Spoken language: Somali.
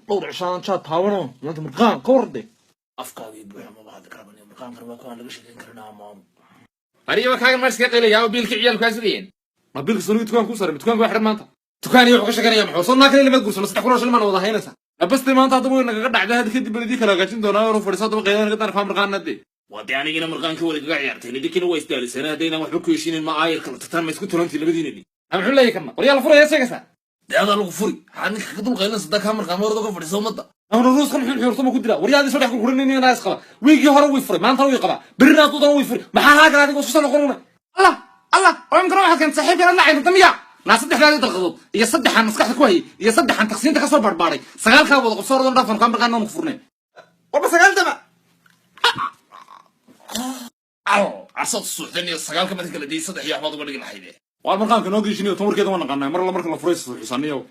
Dhowr cishaan jaad taabano maanta murqaan ka warde. Afkaagii buuxa maba hadli karabani, murqaankan waa kuwaan laga sheekeyn karin amaam. Ariga kaagan ma iskaga qaylayaa oo biilkii ciyaalku kaa sugayeen. Ma biilka sanugi dukaan kuu saaray? Dukaanka waa xidhan maanta. Dukaan iyo wuxuu ka sheeganaya muxuu soo naakale lama guursano, 3,000 oo shilin maana wada haynaysa. Abaste maanta haddaba way nagaga dhacday, hadda kadib baan idin kala hagaajin doonaa oo fadhiiso haddaba qaylaan naga daan kaa murqaan hadde. Waa dee anigina murqaanka wada kaga ciyaarteen, idinkina waa isdaalisana. Haddaynaan waxba ku heshiinin, ma aayar kala tagtaan, ma isku tulantii labadiinani? Ma muxuu leeyahay karna? Waryaa la furaya sheegaysaa? Dee adaa lagu furi, maxaa ninka kaga dul qaylinaysa daa kaa murqaama orada ka fadhiisa ummadda? Amna ruuskan muxuu xuurtama ku dila? Waryaadii soo dhex kurkurinayna inaa isqaba. Wiigii hore way furay, maantana way qabaa, berrina hadduu dana way furi. Maxaa haa kale adiga isku soo noqonuna? Allah Allah, oo imkana waxaad keentay saaxiibkan aad la caynta miya? Naa saddexdaadii dalqadood iyo saddexan maskaxda ku hayay iyo saddexan taqsiinta ka soo barbaaray, sagaalkaa wada qabso oradan dhaafan kaa marqaan noonu ku furnay. Warba sagaal dama. Al casaad suuxdan iyo sagaalka marka kala dayay, saddex iyo waxbaad uga dhigi lahayde. Waar marqaanka noo geeshinayo, tan warkeeda waa naqaanaa. Mar alla marka la furay suuxisaniyo.